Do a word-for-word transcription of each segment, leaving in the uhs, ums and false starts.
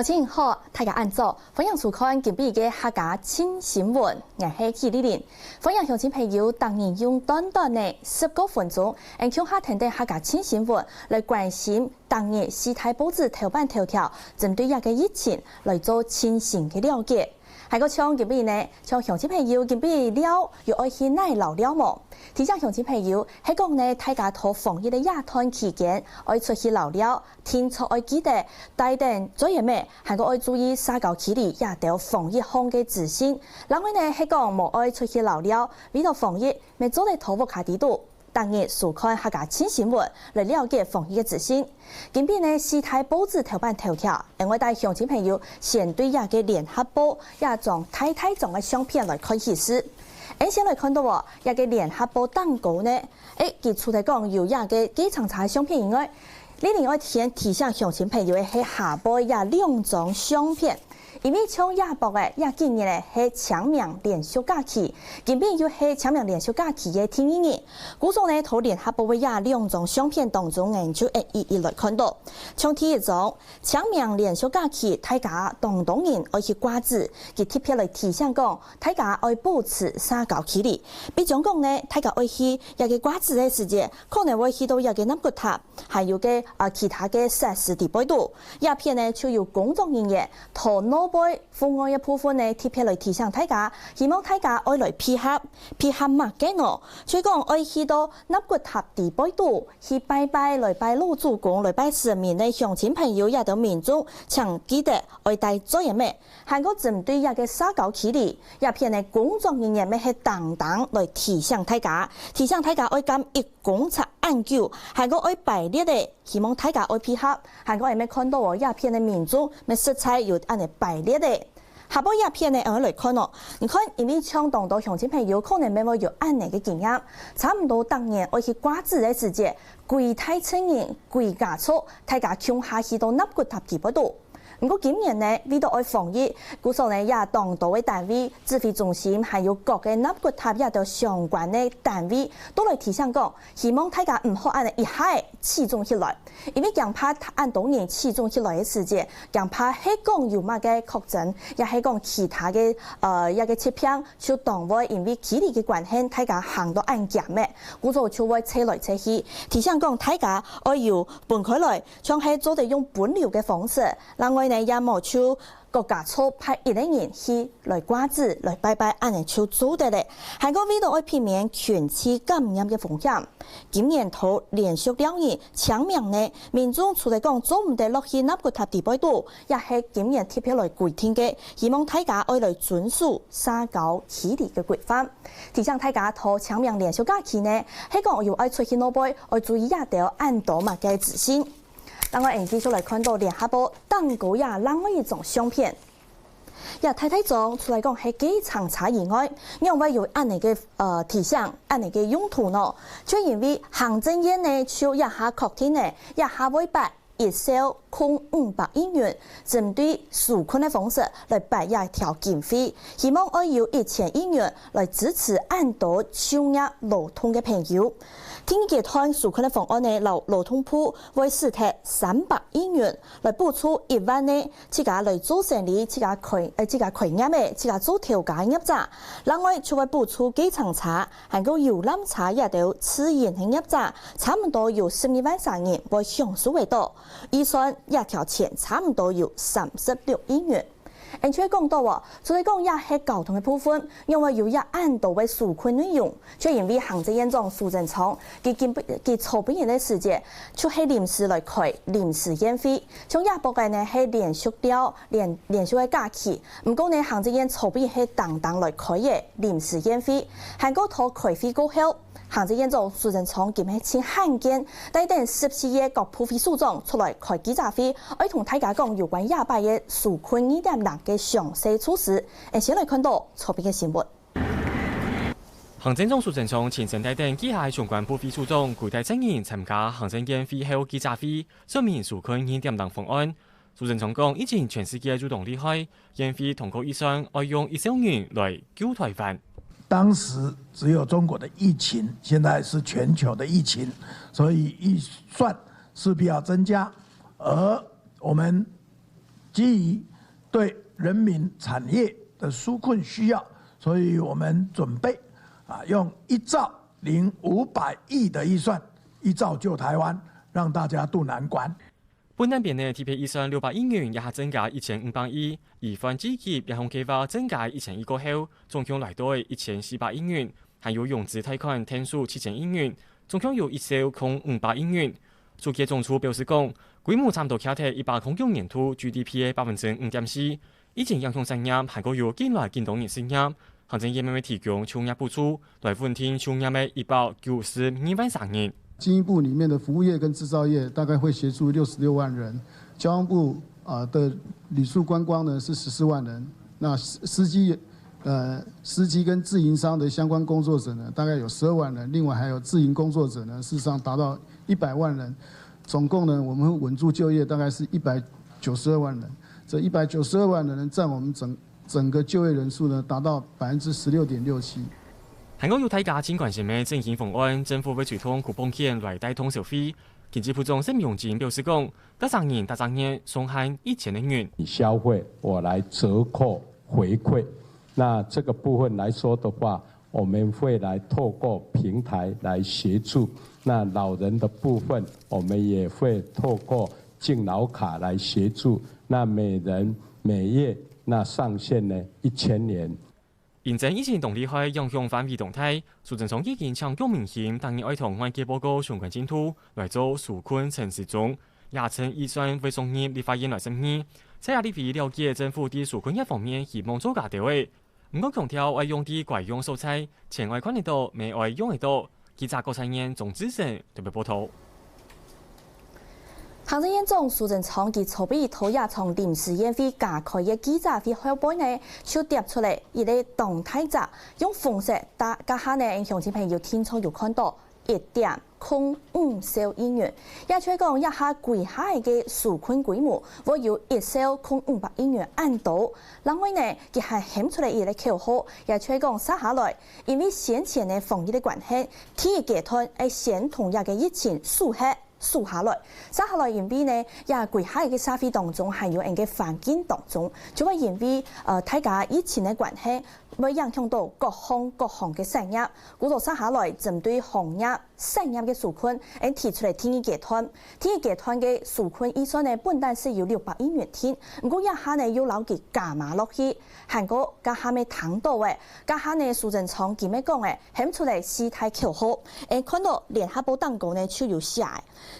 大家好，大家恁早，歡迎收看今晡日个客家新新聞，𠊎係許麗玲。歡迎鄉親朋友逐日用短短个十過分鐘，𠊎共下聽聽客家新新聞，來關心逐日四大報紙頭版頭條，針對這个疫情來做最新个了解。還過像今晡日呢，像鄉親朋友今晡日尞有愛去哪尞尞無？提醒鄉親朋友，係講呢，大家在防疫个這段期間，愛出去尞尞， 定著愛記得帶等嘴仔嫲，還過愛注意社交距離這兜防疫項个資訊。另外呢，係講無愛出去尞尞，為著防疫，乜做得在屋下底肚，逐日收看客家新新聞，來了解防疫个資訊。今晡日呢，四大報紙頭版頭條，𠊎會帶鄉親朋友先對這个聯合報這張大大張个相片來看起勢。𠊎先來看著哦，這个聯合報頂高呢， 誒，佢除忒講有這个計程車相片以外，麗玲愛先提醒鄉親朋友个係下背這兩張相片。因為像這駁仔這幾日仔係清明連續假期，今晡日又係清明連續假期个第二日，故所呢，在聯合報个這兩張相片當中呢，就會一一來看著。像第一張，清明連續假期，大家當多人愛去掛紙，佢特別來提醒講，大家愛保持社交距離。比將講呢，大家愛去這个掛紙个時節， 可能會去到這个納骨塔，還有个，啊，其他个設施底背肚。這片呢，就有工作人員在外背戶外个部分呢，特別來提醒大家，希望大家愛來配合，配合麼个呢？就講愛去到納骨塔底背肚，去拜拜，來拜老祖公，來拜神明个鄉親朋友，這兜民眾，請記得愛帶嘴仔嫲。還過針對這个社交距離，這片呢，工作人員乜係當當來提醒大家，提醒大家愛減一 公尺恁久，還過愛排列仔，希望大家愛配合，還過𠊎乜看著哦，這片个民眾乜實在有恁仔排列仔。下背這片呢，𠊎來看哦，你看，因為像當多鄉親朋友可能乜會有恁仔个經驗，差毋多逐年愛去掛紙个時節，歸大陣人、歸家族，大家共下去到納骨塔底背肚。 毋過今年呢，為著愛防疫，故所呢，也當多个單位、指揮中心，還有各个納骨塔這兜相關个單位，都來提醒講，希望大家毋好恁仔一下仔聚眾起來，因為驚怕恁多人聚眾起來个時節，驚怕係講有麼个確診，也係講其他个，呃，一个疾病，就當會因為距離个關係，大家行到恁近个，故所就會聚來聚去。提醒講大家愛有分開來， 像係做得用分流个方式。另外呢，也無就各家族派一个人去來掛紙、來拜拜，恁仔就做得了。還過為著愛避免群聚感染个風險，今年在連續尞日清明呢，民眾除忒講做毋得落去納骨塔底背肚，也係今年特別來規定个，希望大家愛來遵守社交距離个規範。提醒大家，在清明連續假期呢，係講有愛出去外背，愛注意這兜恁多麼个資訊。 另外，𠊎等繼續來看著聯合報頂高這另外一張相片。這大大張除忒講係計程車以外，仰會有恁仔个，呃，提醒，恁仔个用途呢？就因為行政院呢，就這下確定呢，這下會撥一兆空五百億元，針對紓困个方式來撥這條經費，希望愛有一千億元來支持恁多就業勞動个朋友。第二階段紓困个方案呢，勞，勞動部 會使忒三百億元來補助一萬个自家來做生理、自家開，呃，自家開業个、自家做頭家个業者。另外，就會補助計程車，還過遊覽車這兜自營个業者，差毋多有十二萬儕人會享受得著。預算這條錢差毋多有三十六億元。 𠊎就講著哦，除忒講這係交通个部分，仰會有這恁多个紓困內容，就因為行政院長蘇貞昌，佢今，佢昨晡日个時節，就係臨時來開臨時院會。像這駁仔呢係連續尞，連，連續个假期，毋過呢，行政院昨晡日係當當來開个臨時院會，還過在開會過後， 行政院長蘇貞昌今係盡罕見，帶等十四个各部會首長出來開記者會，愛同大家講有關這擺个紓困二點零个詳細措施。𠊎先來看著昨晡个新聞。行政長蘇貞昌親身帶等幾下个相關部會首長，歸大陣人參加行政院會後記者會，說明紓困二點零方案。 蘇貞昌講，疫情全世界都當厲害，院會通過預算愛用一兆銀來救臺灣。当时只有中国的疫情，现在是全球的疫情，所以预算势必要增加。而我们基於對人民產業的紓困需要，所以我們準備啊，用一兆零五百億的預算，一兆救台灣，讓大家渡難關。本年度个特別預算六百億元，這下增加一千五百億，預算基金這項計畫增加一千億過後，總共來到一千四百億元，還有融資貸款天數七千億元，總共有一兆空五百億元。主計總處表示講，規模差毋多徛在一百空九年度GDP个百分之五點四， 疫情影響產業，還過有近來更多人失業，行政院乜會提供就業補助，來穩定就業个一百九十二萬儕人。經濟部裡面的服務業跟製造業大概會協助六十六萬人，交通部啊的旅宿觀光呢是十四萬人，那司司機呃司機跟自營商的相關工作者呢大概有十二萬人，另外還有自營工作者呢，事實上達到一百萬人，總共呢我們會穩住就業大概是一百九十二萬人。 這一百九十二萬人占我們整整個就業人數呢，達到百分之十六點六七。還過有大家盡關心个振興方案，政府會主動去撥款來帶動消費。經濟部長沈榮津表示講，逐儕人逐隻月上限一千个銀。消費我來折扣回饋。那這個部分來說的話， 我們會來透過平台來協助。那老人的部分，我們也會透過敬老卡來協助。那每人每月那上限呢，一千元。因為疫情當厲害，影響範圍當大，蘇貞昌已經請郭明鑫逐日愛同外界報告相關進度，來做紓困陳時中。這陣預算會送入立法院來審議，在這位了解政府在紓困這方面希望做較多个。 毋過強調愛用在該用所在，錢愛看得到，乜愛用得到。記者郭彩燕、鍾志成特別報導。行政院長蘇貞昌佢昨晡日在這場臨時院會加開个記者會後背呢，就貼出來一個當大隻，用紅色打，這下呢，鄉親朋友定著有看到， 一點空五兆億元。也就係講，這下歸下个紓困規模會有一兆空五百億元恁多。另外呢，佢還喊出來一個口號，也就係講，接下來，因為先前个防疫个關係，第一階段愛先同這個疫情收核、收下來。接下來，因為呢，這歸下个社會當中還有𠊎个環境當中，就會因為呃大家疫情个關係，會影響到各項各項个產業。故所接下來，針對行業、 產業个紓困，𠊎提出來第二階段。第二階段个紓困預算呢，本來係有六百億元定，毋過這下呢又摎佢加碼落去，還過這下乜聽到个，這下呢蘇貞昌佢乜講个，喊出來四大口號，𠊎看到聯合報頂高呢就有寫个，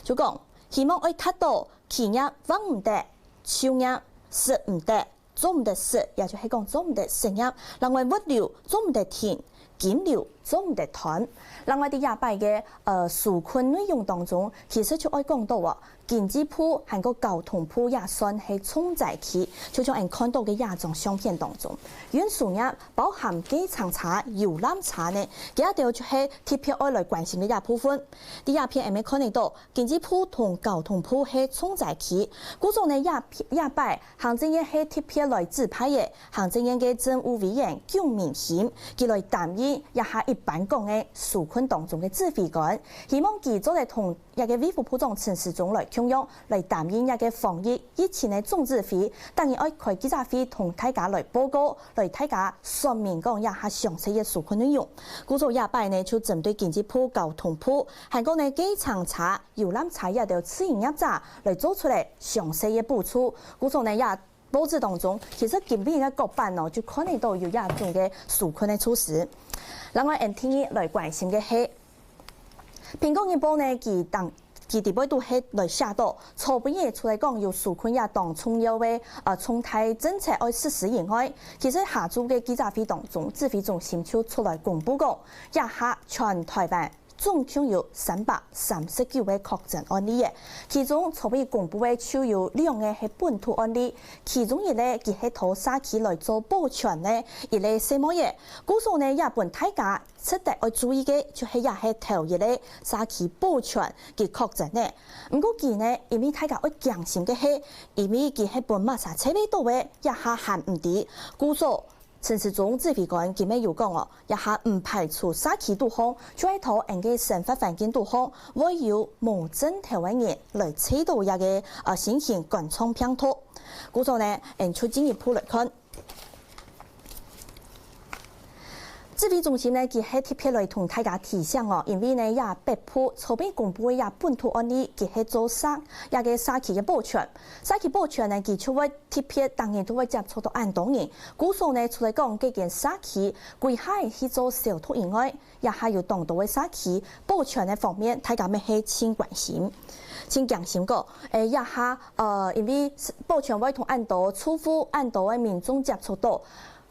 就講希望愛達到企業關毋得、就業食毋得、 做毋得食，也就係講做毋得失業。另外物流做毋得停，金流做毋得斷。另外，在這擺个呃紓困內容當中，其實就愛講到哦，經濟部還過交通部也算係重災區，就像𠊎看到个這張相片當中，運輸業包含計程車、遊覽車呢，這兜就係特別愛來關心个這部分。在這片𠊎看得到，經濟部同交通部係重災區，故所呢這這擺 行政院係特別來指派个行政院个政務委員龔明鑫，佢來擔任這下一般講个紓困當中个指揮官，希望佢做得同這個衛福部長陳時中來共樣，來擔任這個防疫疫情个總指揮，逐日愛開記者會同大家來報告，來大家說明講這下詳細个紓困內容。故所這擺呢，就針對經濟部、交通部，還過呢計程車、遊覽車這兜自營業者來做出來詳細个補助。故所呢，這 報紙當中，其實今晡日个各版哦，就看得到有這種个紓困个措施。另外，𠊎等第二來關心个係，蘋果日報呢，佢當佢底背都係來寫到，昨晡日除了講有紓困這當重要个呃重大政策愛實施以外，其實下晝个記者會當中，指揮中心就出來公布講，這下全台灣 總共有三百三十九個確診案例个，其中昨晡日公布个就有兩個係本土案例，其中一個佢係到社區來做保全个一個細妹仔。故所呢，也分大家值得愛注意个，就係也係頭一個社區保全佢確診个。毋過佢呢，因為大家愛驚心个係，因為佢係分麼儕接觸到个，這下還毋知。故所陳時中指揮官佢乜有講哦，這下毋排除社區肚項，就係同𠊎个生活環境肚項，會有無症頭个人來揣到這个呃新型冠狀病毒。故所呢，𠊎就進一步來看。指揮中心呢，佢係特別來同大家提醒哦，因為呢，這北部昨晡公布个這本土案例，佢係做社這个社區个保全，社區保全呢，佢就會特別逐日都會接觸到恁多人，故所呢，除了講這間社區歸下去做消毒以外，這下有當多个社區保全个方面，大家乜係盡關心、盡驚心个。誒，這下呃，因為保全會同恁多住戶、恁多个民眾接觸到，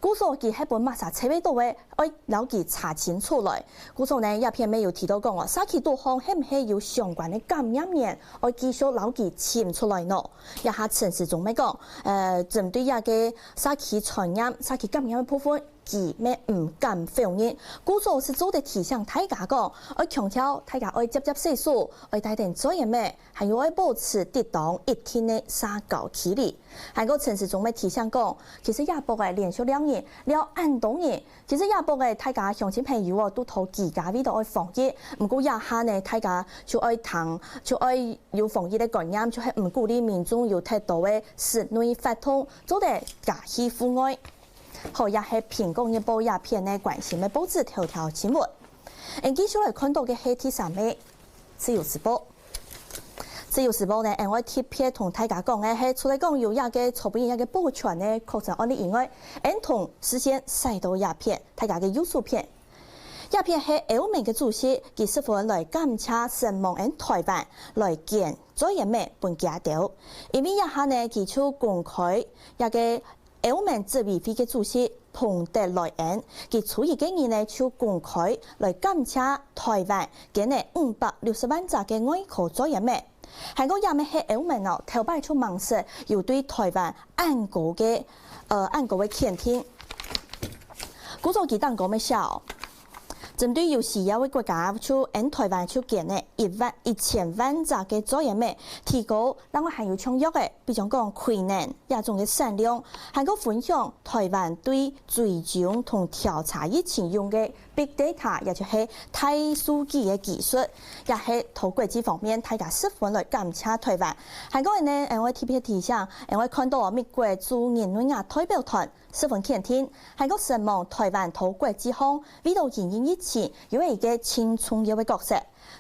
故所佢係分麼儕揣會到个，愛摎佢查清楚來。故所呢，這片乜有提到講哦，社區肚項係毋係有相關个感染源，愛繼續摎佢尋出來呢？這下陳時中乜講，呃，針對這个社區傳染、社區感染个部分，佢乜毋敢否認。故所係做得提醒大家講，愛強調大家愛輒輒洗手，愛帶等嘴仔乜，還有愛保持適當一定个社交距離。還過陳時中乜提醒講，其實這駁仔連續兩日，了恁多日，其實這駁仔大家鄉親朋友哦，都在居家為著愛防疫。毋過這下呢，大家就愛聽，就愛有防疫个觀念，就係毋鼓勵民眾有忒多个室內活動，做得家居戶外。好，這係蘋果日報這片个關心个報紙頭條新聞。𠊎繼續來看到个係第三个自由時報。自由時報呢，𠊎愛特別同大家講个係，除了講有這个昨晡日這个保全个確診案例以外，𠊎同事先徙到這片，大家个右手片。這片係歐盟个主席，佢十分來感謝承蒙𠊎台灣來捐嘴仔乜分佢兜，因為這下呢，佢就公開這个歐盟執委會个主席彭德萊恩，佢初一个日呢就公開來感謝台灣捐个五百六十萬隻个外科嘴仔乜。還過這乜係歐盟哦，頭擺就吂識有對台灣恁高个，呃，恁高个肯定。故所佢頂高乜寫哦，針對有需要个國家，就𠊎台灣就捐个一萬一千萬隻个嘴仔乜，提高另外還有像藥个，比如講輝能這種个產量，還過分享台灣對追蹤同調查疫情用个big data，也就係大數據个技術，也係在國際方面大家十分來感謝台灣。還過呢，𠊎特別提醒，𠊎看到美國駐日內瓦代表團十分肯定，還過承蒙台灣在國際上為著因應疫情有一个盡重要个角色。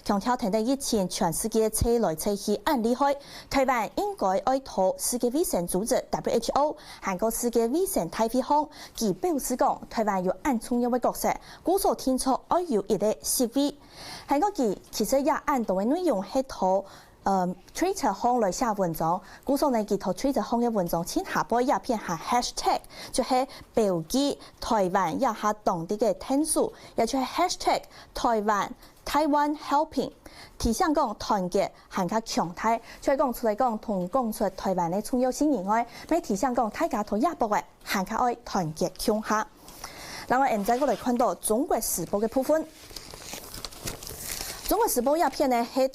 強調跈等疫情全世界吹來吹去恁厲害，台灣應該愛在世界衛生組織W H O，還過世界衛生大會項，佢表示講，台灣有恁重要个角色，故所定著愛有一个席位。還過佢其實也恁多个內容係在呃Twitter項來寫文章，故所呢佢在Twitter項个文章盡下背這片還hashtag，就係標記台灣這下當地个天數，也就係hashtag台灣 Taiwan Helping，提醒講團結還較強大，就係講除了講同講出台灣个重要性以外，乜提醒講大家在這駁仔還較愛團結共下。另外，𠊎等再過來看到中國時報个部分。中國時報這片呢，係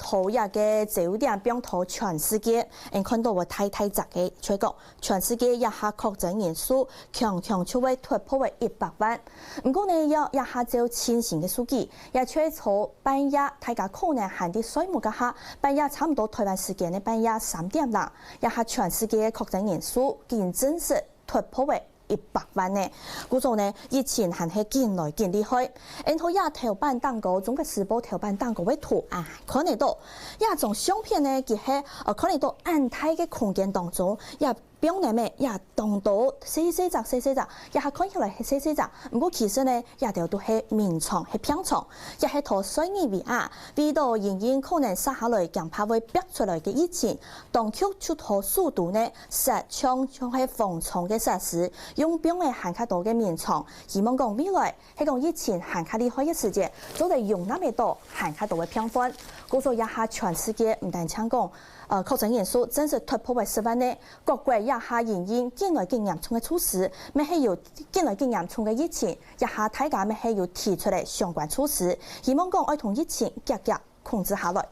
在這个焦點放在全世界，𠊎等看到个大大隻个，就係講全世界這下確診人數強強就會突破个一百萬。毋過呢，這這下照最新个數據， 也就係在半夜，大家可能還在睡目該下，半夜差毋多台灣時間个半夜三點零，這下全世界个確診人數已經正式突破个一百萬呢。故所呢，疫情還係緊來緊厲害。𠊎等在這頭版頂高，中國時報頭版頂高个圖啊，看得到，這張相片呢，佢係呃看得到恁大个空間當中，這 放等乜也當多細細隻細細隻，這下看起來係細細隻，毋過其實呢，這兜都係眠床，係病床，也係在塞爾維亞，為著因應可能續下來驚怕會爆出來个疫情，當局就在首都呢，設像像係防重个設施，用放个還較多个眠床，希望講未來 係講疫情還較厲害个時節，做得容納得到還較多个病患。故所這下全世界毋單淨講，呃，確診人數正式突破个十萬呢，各國這下因應緊來緊嚴重个措施，乜係有緊來緊嚴重个疫情，這下大家乜係有提出來相關措施，希望講愛同疫情遽遽控制下來。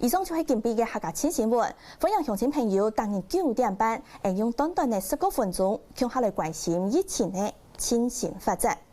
以上就係今晡个客家新新聞，歡迎鄉親朋友逐日九點半，𠊎用短短个十過分鐘，共下來關心疫情个進行發展。